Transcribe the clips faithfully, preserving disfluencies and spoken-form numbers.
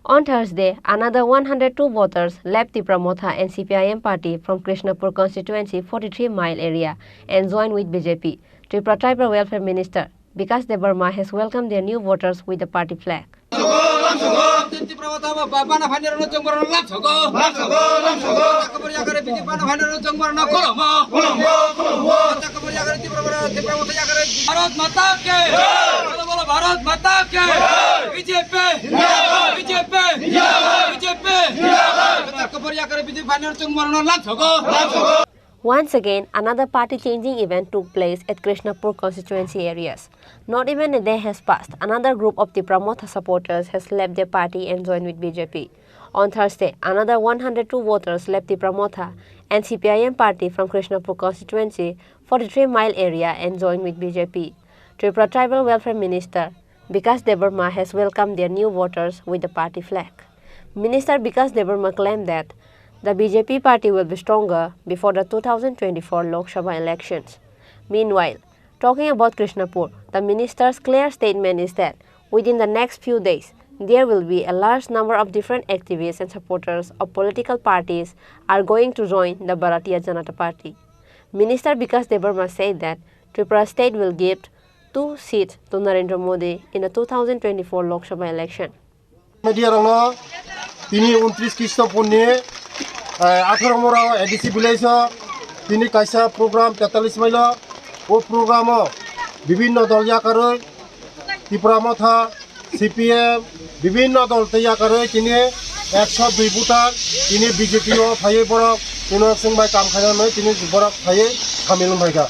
On Thursday, another one hundred two voters left Tipra Motha and C P I M party from Krishnapur constituency forty-three mile area and joined with B J P. Tripura Tribal Welfare Minister Bikash Debbarma has welcomed their new voters with the party flag. Tipra Motha ba, ba, bana phainai rokno chwng borokno lamsogo. Lamsogo, lamsogo. Kobor yakare B J P bana phainai rokno chwng borokno khulumgo. Khulumgo, khulumgo. Kobor yakare Tipra Motha, Tipra Motha yakare. Bharat Mata ki jai. Bolo, bolo, Bharat Mata ki jai. B J P. Zindabad. B J P. Zindabad. B J P. Zindabad. Kobor yakare B J P phainai rokno chwng borokno lamsogo. Lamsogo. Once again, another party changing event took place at Krishnapur constituency areas. Not even a day has passed, another group of Tipra Motha supporters has left their party and joined with B J P. On Thursday, another one hundred two voters left Tipra Motha and C P I M party from Krishnapur constituency forty-three mile area and joined with B J P. Tripura Tribal Welfare Minister Bikash Debbarma has welcomed their new voters with the party flag. Minister Bikash Debbarma claimed that the B J P party will be stronger before the two thousand twenty-four Lok Sabha elections. Meanwhile, talking about Krishnapur, the minister's clear statement is that within the next few days, there will be a large number of different activists and supporters of political parties are going to join the Bharatiya Janata Party. Minister Bikash Debbarma said that Tripura state will give two seats to Narendra Modi in the two thousand twenty-four Lok Sabha election. Media rokno tini untris Kristopurni, eh, atharo mora A D C village o tini kaisa program tetalis mailo. O program o bibinno dol yakarwi Tipra Motha, C P M, bibinno dol tei yakarwi tini ekso dui voter tini B J P o phaiwi borok tino chwng bai kam khainani tini borok phaiwi samil wngphaikha.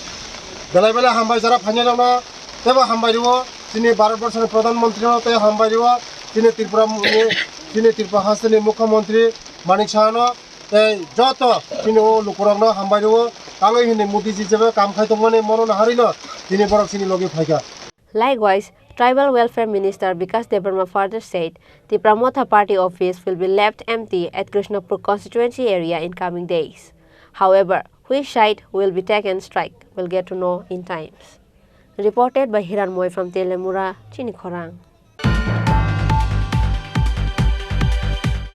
Belai belai hambai jara phainai rokno teibo hambai rwo chini Bharat Borso ni Pradhan Mantri no tei hambai rwo chini Tripura ni, chini Tripura haste ni Mukhyamantri Manik Saha no tei joto chini o lukurok no hambai rwo tangwi hwnwi Modi ji jeba kam khai tongmani mono naharwi no tini borok chini logi phaikha. Likewise, Tribal Welfare Minister Bikash Debbarma further said Tipra Motha Party office will be left empty at Krishnapur constituency area in coming days. However, which side will be taken strike, we'll get to know in times. Reported by Hiran Moi from Telemura, Chini Khorang.